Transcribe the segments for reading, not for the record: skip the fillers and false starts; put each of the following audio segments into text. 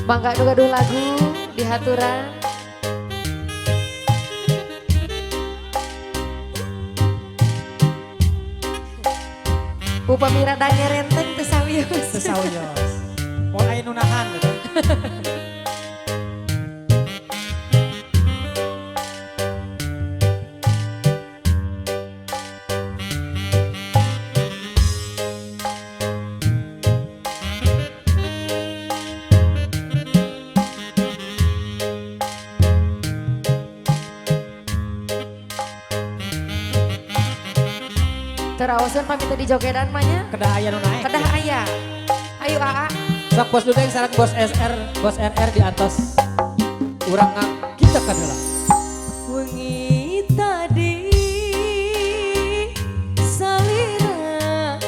Mangga nu gaduh lagu dihaturan. Upami rada ngerenteng teu sawios. Teu sawios. Moal aya nu nahan gitu. Terawasan pamit di jogedan mah nya. Kedah aya nu naek. Kedah aya. Ayo Aa. Sok bos Dudeng sareng bos SR, bos RR di atas. Urang kita kadeula. Wengi tadi salira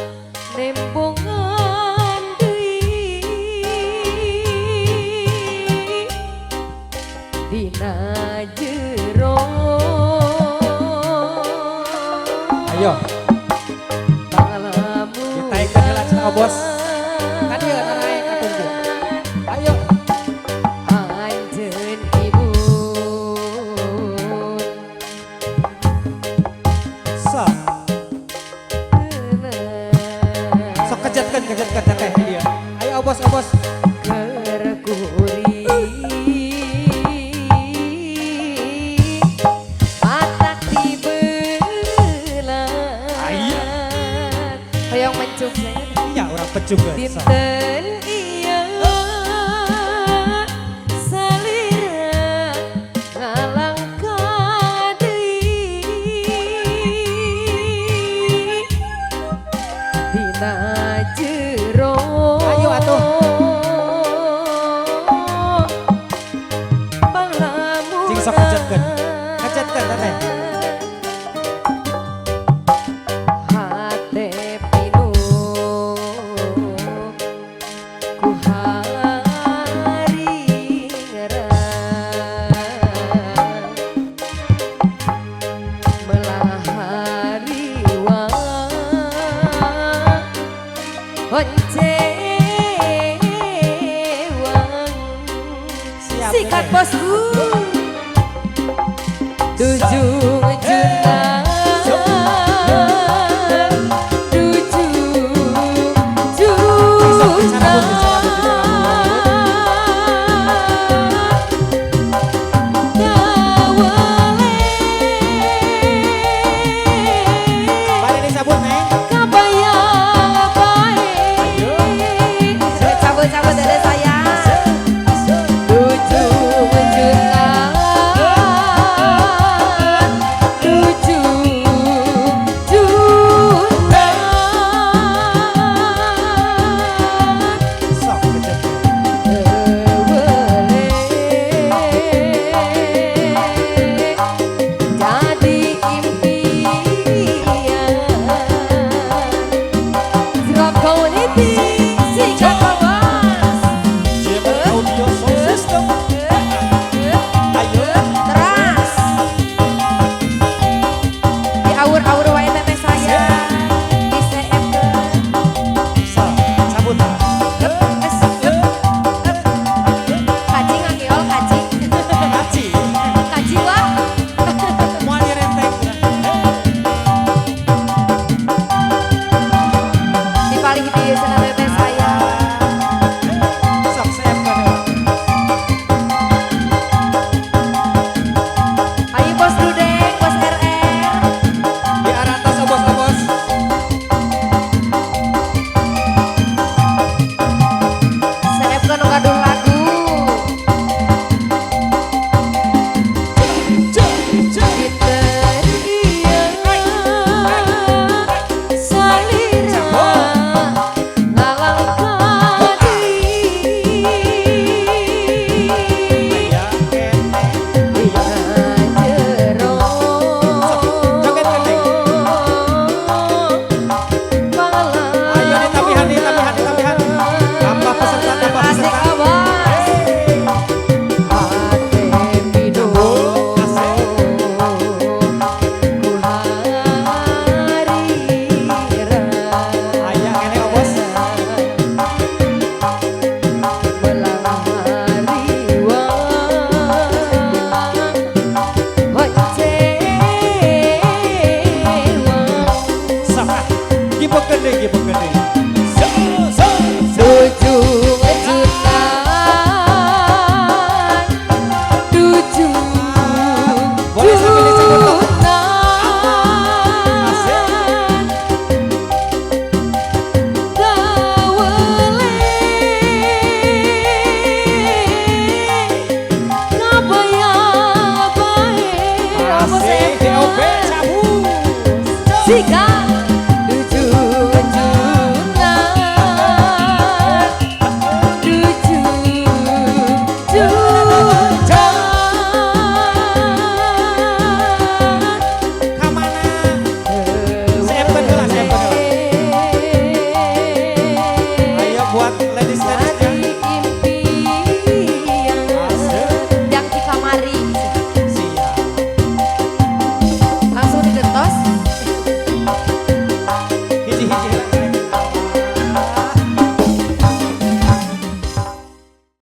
nembongan deui dina jero. Ayo. Ditaikkeun heula cenah bos. Ka dieu naik atuh. Ayo. Anjeun ibu. Sok. Sok kejatkeun kejatkeun teteh di dieu. Ayo obos obos. Keur kuring matak dibelah. Aya. Hoyong mencung saya. Iya urang pecung geus. Dinten ieu salira ngalangkah deui dina jero. Ayo atuh. Panglamunan. Cing sok kejatkeun. Kejatkeun teteh. Hate pinuh ku hari ngerang melah hariwa honcewang. Siap, Sikat Teteh. bosku. 7